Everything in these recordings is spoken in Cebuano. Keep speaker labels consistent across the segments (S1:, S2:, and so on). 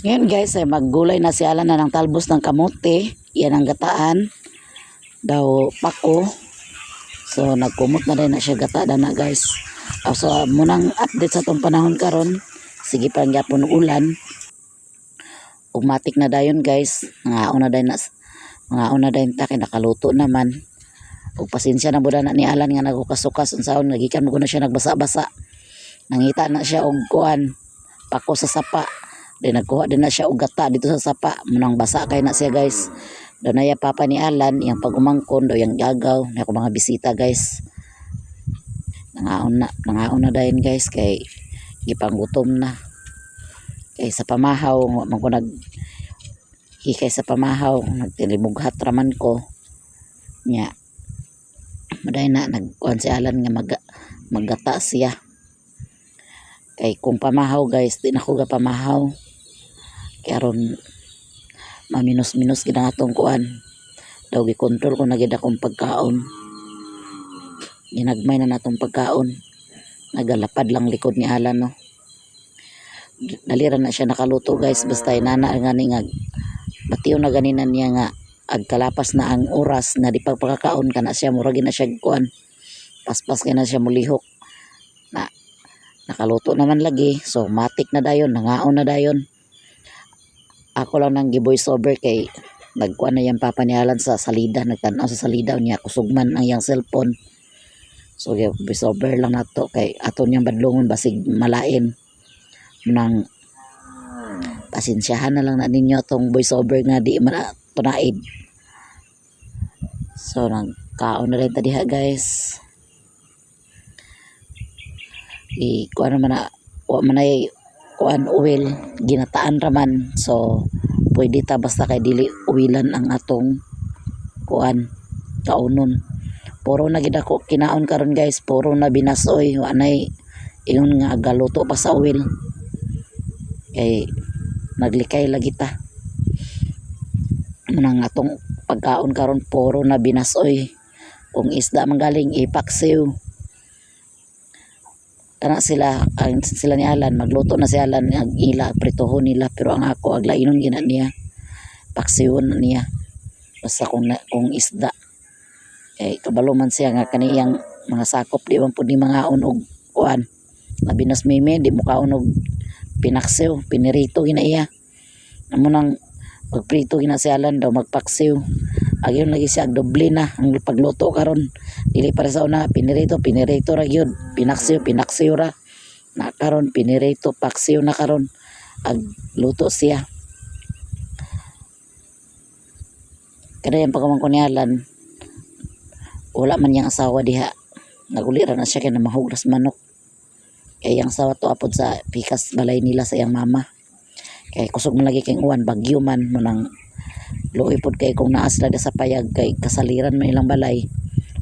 S1: Ngayon, guys, ay maggulay na si Alan na ng talbos ng kamote. Yan ang gataan. Daw pako. So nagkumot na rin na siya gata na, guys. Ah, so munang update sa atong panahon karon. Sige pa gyapon ulan. Ug matik na dayon, guys. Nangaon na dayon na, mangaon na dayon ta kay nakaluto naman. Ug pasensya na buda na ni Alan nga nagukas-ukas unsaon nagikan mo na siya nagbasa-basa. Nangita na siya og kuan pako sa sapa. Then nagkuha din na siya og gata dito sa sapa. Munang basa kay na siya, guys. Daw naya papa ni Alan iyang pag-umangkon daw iyang gagaw na ako mga bisita, guys. Nangaon na dayon, guys, kay gipanggutom na. Kay sa pamahaw wa man ko nag hikay sa pamahaw, nagtinibughat raman ko. Nya maday na nagkuan si Alan nga maggata siya. Kay kung pamahaw, guys, di na ko ga pamahaw. Kay aron maminos-minos gid ang atong kuan. Daw gikontrol ko na gid akong pagkaon. Ginagmay na natong pagkaon. Nagalapad lang likod ni Alan, no. Dali ra na siya nakaluto, guys, basta inana nga ni nga bation na ganina niya nga ag kalapas na ang oras nga di pagpakakaon kana siya murag na siya kuan paspas kay na siya mulihok na. Nakaluto naman lagi, so matik na dayon, nangaon na dayon. Ako lang nang gi-voice over kay nagkuan na yang papa ni Alan sa salida, nagtan-aw sa salida niya, kusog man ang iyang cellphone, so voice over lang nato kay ato niyang badlongon basig malain. Nang pasensyahan na lang na ninyo tong voice over nga di man tunaid. So nagkaon na rin ta diha, guys. I kuan naman na, wa man ay kuan oil, ginataan raman, so pwede ta basta kay dili oilan ang atong kuan kaunon. Puro na gid ako kinaon karon, guys, puro na binasoy, wa nay ingon nga galuto pa sa oil kay naglikay lagi ta. Munang atong pagkaon karon puro na binasoy. Kung isda man galing, ipaksiw kana sila. Ang sila ni Alan, magluto na si Alan ang ila, pritohon nila, pero ang ako aglainon gina niya, paksiwon na niya basta kung isda kay kabalo man siya nga kaniyang mga sakop di man pud ni mangaon og kuan, labi na meme, di mo kaon og pinaksiw, pinirito gina iya. Amo nang pagprito gina si Alan daw magpaksiw. Agyon lagi siya doble na ang pagluto karon, dili para sa una, pinirito pinirito ra gyud, pinaksiw pinaksiw ra na. Karon pinirito paksiw na karon ag luto siya. Kada yung pagkamangko ni Alan, wala man niyang asawa diha, naguli ra na siya kay namahugras manok, kay ang asawa to apod sa pikas balay nila sa iyang mama, kay kusog man lagi kay uwan, bagyo man. Mo nang luoy pod kay kung naa sila sa payag kay kasaliran man ilang balay.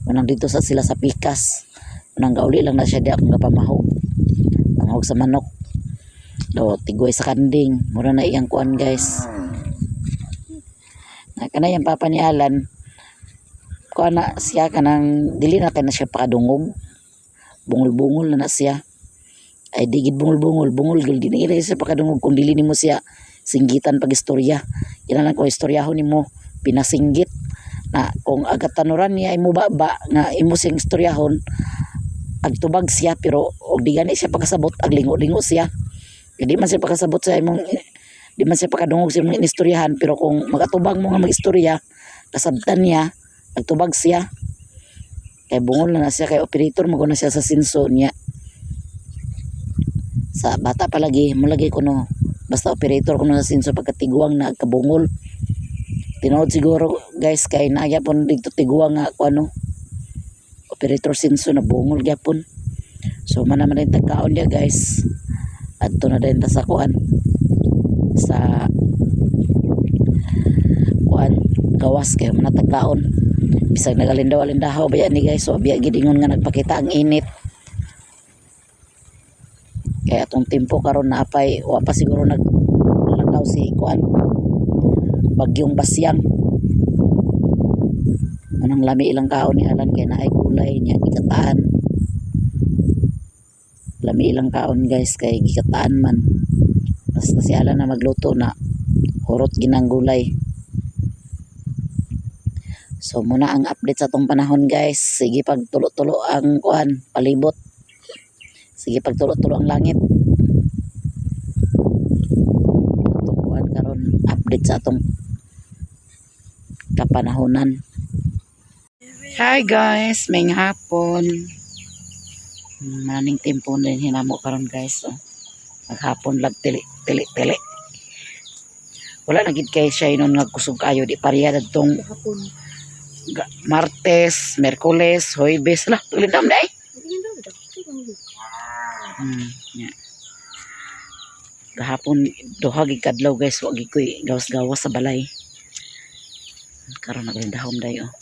S1: Mo nang dito sa sila sa pikas. Mo nang gauli lang na siya diha kung gapamahog pamahog sa manok do tigway sa kanding. Mura na iyang kuan, guys, na kanay ang papa ni Alan, kuan na siya, kanang dili na kay na siya pakadungog, bungol-bungol na na siya. Ay, di gid bungol-bungol, bungol gid, di na siya pakadungog kung dili nimo siya singgitan pag istorya. Kinahanglan ko istoryahon nimo pinasinggit na kung agatanuran niya imo ba nga imo siyang istoryahon, agtubag siya. Pero og di gani siya pagkasabot, aglingo-lingo siya. Di man siya pagkasabot sa imong, di man siya pakadungog sa imong inistoryahan, pero kung magatubag mo nga magistorya, kasabtan niya, agtubag siya kay bungol na na siya, kay operator mo na siya sa senso niya. Sa bata pa lagi mo lagi kuno, basta operator kuno sa senso, pagkatiguang na kabungol. Tinuod siguro, guys, kay naa gyapon dito tiguang nga kuno operator senso na bungol gyapon. So man naman din tagkaon dia, guys. Adto na din ta sa kuan, sa kuan gawas, kay man tagkaon bisag nagalindaw alindahaw baya ni, guys. So biya gid ingon nga nagpakita ang init kay atong tempo karon na apay wa pa siguro naglakaw si kuan, bagyong Basyang. Anong lami ilang kaon ni Alan kay naay gulay niya, gikataan. Lami ilang kaon, guys, kay gikataan man. Basta si Alan na magluto na hurot ginang gulay. So muna ang update sa atong panahon, guys. Sige pag tulo-tulo ang kuan palibot. Sige pag tulo-tulo ang langit. Atong kuan karon, update sa atong kapanahonan. Hi guys, may hapon. Maning tempo na din hinamo karon, guys. Oh. Maghapon lag tili tili tili. Wala na gid kay siya inon nga kusog kayo, di pareha tong
S2: Hapon.
S1: Martes, Merkules, Huwebes lah, tulindam na eh. Yeah. Gahapon duha gid kadlaw, guys, wa gid koy gawas-gawas sa balay. Karon nagalindahom day oh.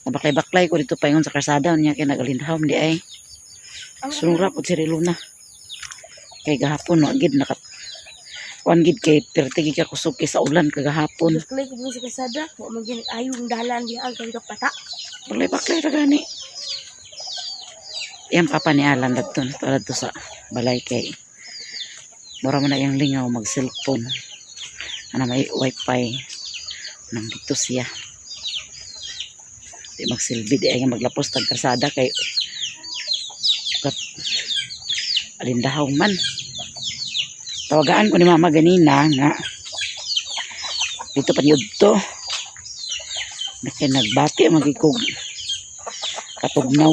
S1: Nabaklay-baklay ko dito paingon sa karsada niya kay nagalindahom di ay. Sunura pud si Riluna. Kay gahapon wa gid naka kuan gid kay perti gid ka kusog kay sa ulan kagahapon.
S2: Baklay ko sa kasada. Wa man gani ayong dalan diha ang kang kapata.
S1: Baklay-baklay ra gani. Yan papa ni Alan dadto dadto sa balay kay mura man na iyang lingaw mag cellphone. Ana may wifi. Nandito siya. Di magsilbi di ay nga maglapos tag karsada kay kat alindahaw man. Tawagaan ko ni mama ganina nga dito pa to. Na kay nagbati magikog katugnaw.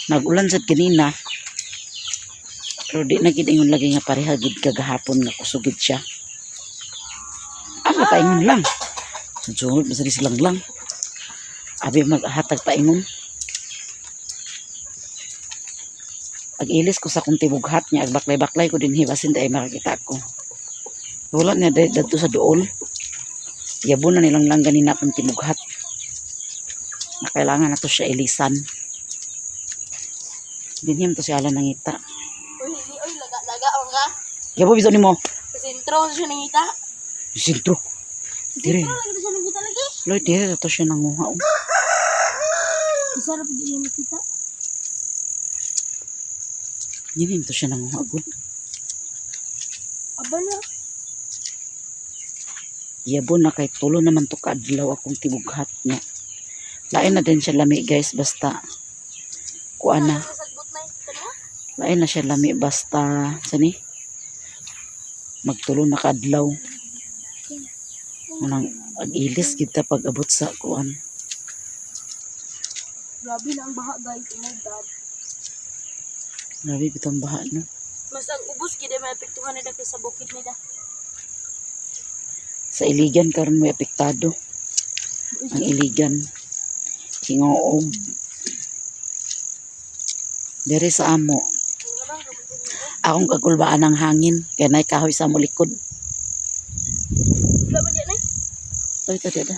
S1: Nagulan sad ganina. Pero di na gid ingon lagi nga pareha gid kagahapon nga kusugid siya. Ah, paingon lang. Sunod man sa silang lang. Abi maghatag paingon. Ag ilis ko sa akong tibughat niya, ag baklay-baklay ko din hibasin dahil makakita ko. Wala niya dadto sa duol. Yabo na nilang lang ganina akong tibughat. Na kailangan na to siya ilisan. Dinhim to si Alan nangita.
S2: Uy, uy, laga-laga ang ka.
S1: Yabo biso nimo.
S2: Sa sentro siya nangita.
S1: Sintro.
S2: Sa
S1: Dire.
S2: sentro lagi siya nangita lagi.
S1: Loy, dire to siya nanguha. Oh.
S2: Isa ra pud niya nakita.
S1: Dinhim to siya nanguha gud.
S2: Aba na.
S1: Yabo na kay tulo naman to kaadlaw akong tibughat niya. Lain na din siya lami, guys, basta kuan na.
S2: Sagbot na ito.
S1: Lain na siya lami basta sani magtulo na kaadlaw. Unang ag-ilis kita pag abot sa kuan.
S2: Grabe na ang baha, guys. Oh my God.
S1: Grabe bitong baha no.
S2: Mas ang ubos gid ay maapektuhan nila kaysa bukid nila.
S1: Sa Iligan karon may apektado. Ang Iligan. Hingoog. Dere sa amo. Akong kagulbaan ang hangin kay nay kahoy sa amo likod.
S2: Wala ba diyan ay?
S1: Ay, tadi ada.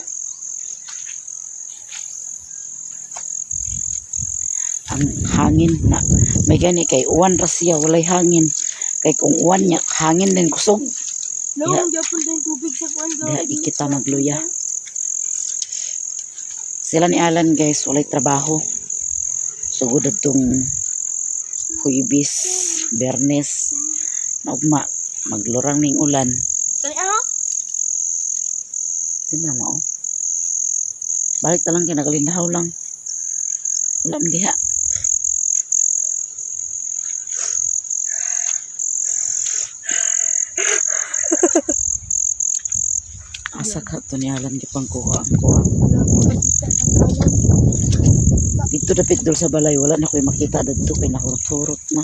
S1: Ang hangin na may gani kay uwan ra siya, walay hangin. Kay kung uwan niya hangin din kusog.
S2: Lawang gyapon din tubig sa kuan.
S1: Diha di kita magluya. Sila ni Alan, guys, walay trabaho. Sugod adtong Huybis, Bernes, naugma maglurang ning ulan.
S2: Kani ah.
S1: Di ba mao? Balik ta lang kay nagalindahaw lang. Wala man diha. Asa ka to ni Alan gipang kuha ang kuha. Dito dapit dol sa balay wala na ko'y makita dadto kay nahurot-hurot na.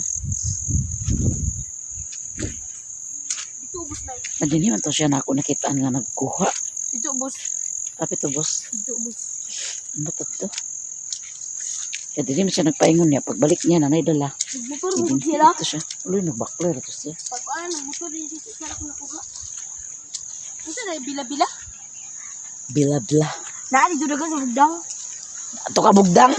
S2: Dito ubos na.
S1: Na dinhi man to siya na ako nakitaan nga nagkuha.
S2: Dito ubos.
S1: Kapit to, boss.
S2: Dito ubos.
S1: Ang batat to. Kaya dinhi man siya nagpaingon niya. Pagbalik niya nanay dala.
S2: Nagmotor mo
S1: Dinhi
S2: sila.
S1: dito siya. Uloy nagbaklay ra to siya.
S2: Pag ano, nagmotor din siya sa ako nakuha. Unsa na bila-bila?
S1: Bila-bila.
S2: Naa dito dagan sa bugdang.
S1: Ato ka bugdang.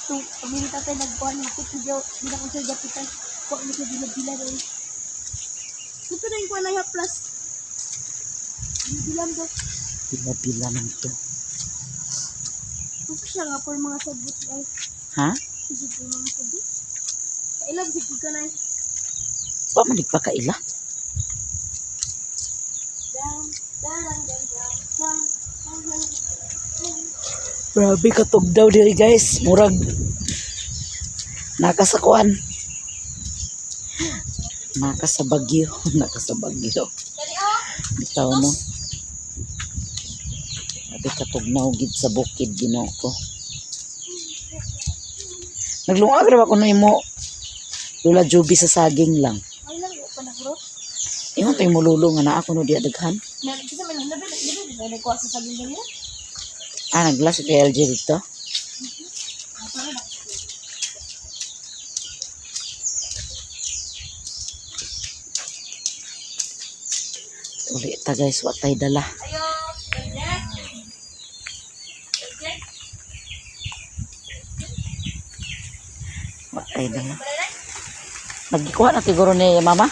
S2: Tung pamilya tatay nagkuhan ng video, bila ko sa japitan. Kuha ni sa bila-bila daw. Dito na yung kuha na yung plus. Bila daw.
S1: Bila-bila man to.
S2: Gusto siya nga po yung mga sabot ay.
S1: Ha?
S2: Gusto po yung mga sabot. Kailan si ka na.
S1: Wa man nagpakaila.
S2: Down, down, down, down, down, down, down, down.
S1: Grabe katugdaw diri, guys. Murag nakasakuan. Naka sa Bagyo. Naka sa Bagyo.
S2: Dali oh.
S1: Bitaw no. Grabe katugnaw gid sa bukid, Ginoo ko. Naglungag ra ba kuno imo Lola Juby sa saging lang.
S2: Ay lang, pa na bro.
S1: Ingon to imo lulo nga naa kuno diya daghan.
S2: Na kasi may labi labi labi nagkuha sa saging ganyan.
S1: Ah, naglas si LG dito. Uli ta, guys, wa tay dala.
S2: Ayo, Jack. Jack.
S1: Wa tay dala. Nagikuha na siguro ni mama.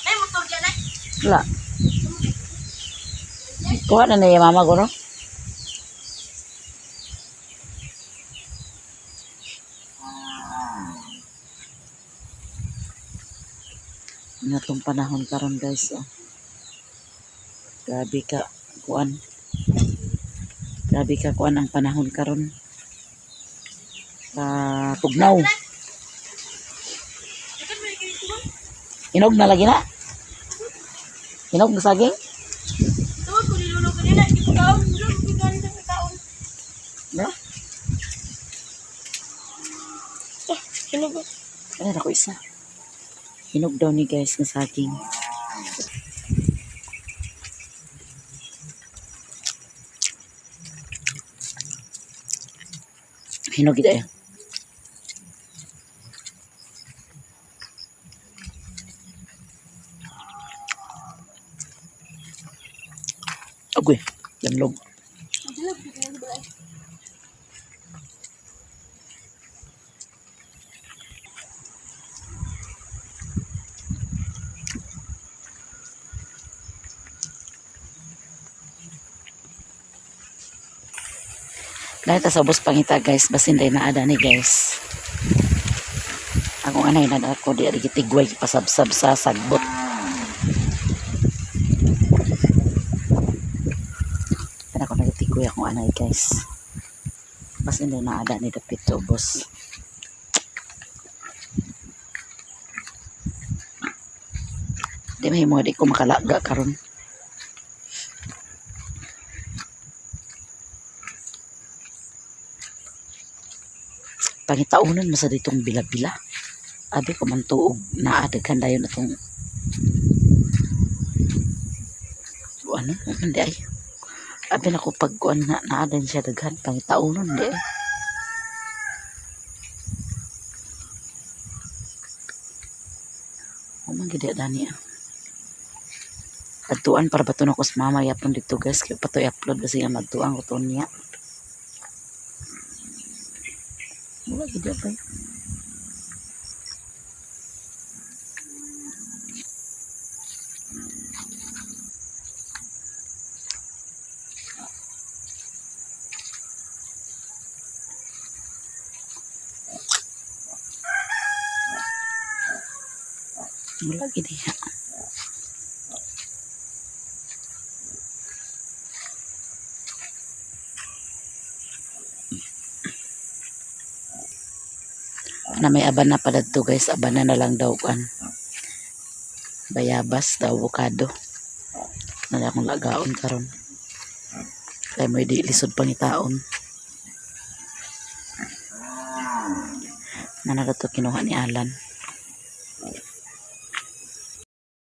S2: Ay, motor dyan ay.
S1: Wala. Kuha na ni mama guro. Ano tong panahon karon, guys, oh. Grabe ka kuan. Grabe ka kuan ang panahon karon. Ka tugnaw. Inog na lagi na. Hinog na saging?
S2: Tawag ko nilolo kanina, hindi ko kaon. Nilolo ko ganun sa kaon.
S1: No?
S2: Ah, hinog.
S1: Ano ako isa? Hinog daw ni, guys, ng saging. Hinog ito eh. Agoy, yanlog. Dahil ta sa ubos pangita, guys, basin day naada ni, guys. Akong anay na ako di ari gitigway pasabsab sa sagbot. Pero ako nagtigway akong anay, guys. Basin day naada ni dapit sa ubos. Di mahimo di ko makalaga karon. Pangitaunan mo sa ditong bila-bila. Abi ko man tuog naa daghan dayon atong ano man di ay. Abi na ko pag kuan na naa din siya daghan pangitaunon di ay. O man gid dani ah. Adtuan para ba to na ko sa mama yapon dito, guys, kay pa to i-upload kasi nga madtuan ko to niya. Wala gid ba? Wala gid diha. Na may abana pa dadto, guys, abana na lang daw kan. Bayabas daw, avocado. Na akong lagaon karon. Kay mo di lisod pangitaon. Na na to kinuha ni Alan.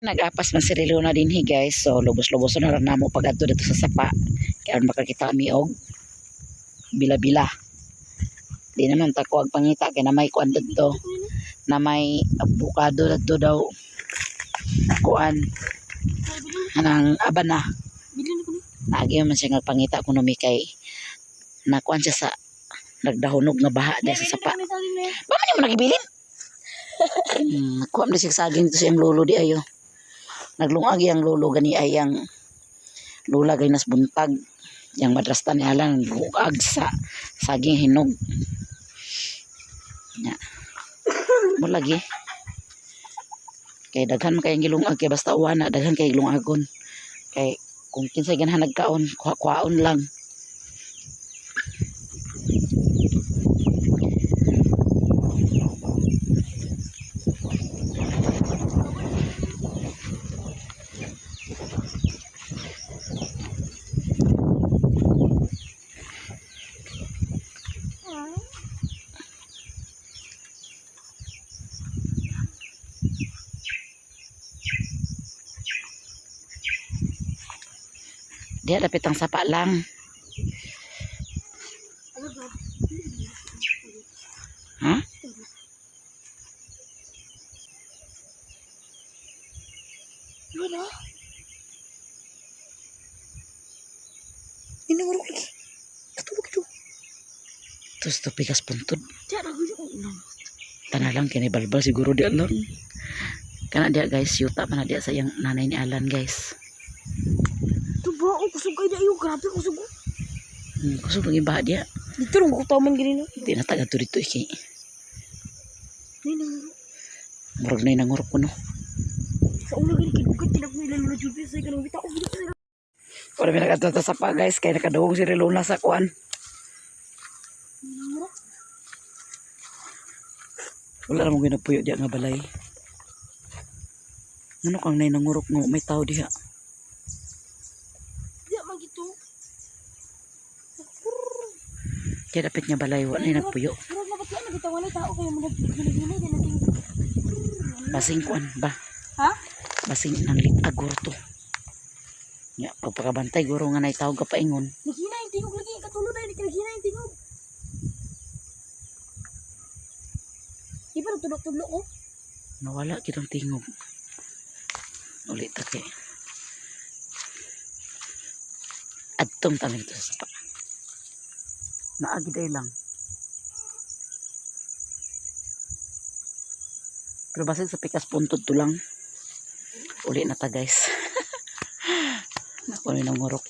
S1: Nag-apas man si Luna din hi, guys. So lubos-lubos na lang namo pag-adto dito sa sapa. Kaya makakita mi og bila-bila. Di naman ta ko ang pangita kay na may kuan didto, na may avocado didto daw kuan anang abana.
S2: Bilhin ko ni.
S1: Naagi man siya nga pangita kuno mi kay nakuan siya sa nagdahunog nga baha di sa sapa. Ba man mo nagibilin? Nakuha man siya saging dito sa iyang lolo di ayo. Naglungag iyang lolo gani ay ang lula gay nas buntag. Yang madrasta ni Alan lungag sa saging hinog. Mo lagi. Kay daghan man kayong gilungag kay basta uwan na daghan kay gilungagon. Kay kung kinsay ganahan nagkaon, kuha kuhaon lang. Diha dapit ang sapa lang.
S2: Ano ba?
S1: Ha?
S2: Yun ah. Inangurok lagi. Katulog ito.
S1: Tos to pikas puntod.
S2: Diyan ako yung una.
S1: Tanalang kini balbal siguro di lang. Kana diha guys, yuta man na diha sa iyang nanay ni Alan guys.
S2: Ito ba? Oh, kusog kayo na iyo. Grabe, kusog.
S1: Kusog lagi ba diha?
S2: Dito rin ko taman ganito.
S1: Di na taga dito iki.
S2: Nay, nangurok.
S1: Murag na nangurok ko no.
S2: Sa una gani kinugat tinag nila Lola Juby sa kanang bitaw gini sila.
S1: Wala mi nakadto sa sapa guys kay nakaduong si Relona sa kuan.
S2: Nangurok.
S1: Wala namang ginapuyo diha nga balay. Ngano kang nay nangurok nga may tao diha.
S2: Di man gito.
S1: Kaya dapit nga balay wa nay nagpuyo.
S2: Murag na pati ano bitaw wala tao kayo mo naghinay din natin.
S1: Basing kuan ba?
S2: Ha?
S1: Basing nang litagor to. Nya pagpakabantay guro nga nay tao kapaingon.
S2: Naghina yung tingog lagi katulo na yun naghina yung tingog. Di ba nagtulog-tulog ko?
S1: Nawala kitang tingog. Ulit ta kay. Adtong tamin to sa sapa. Naagi day lang. Pero basin sa pikas puntod to lang. Uli na ta guys. Naku ni nangurok.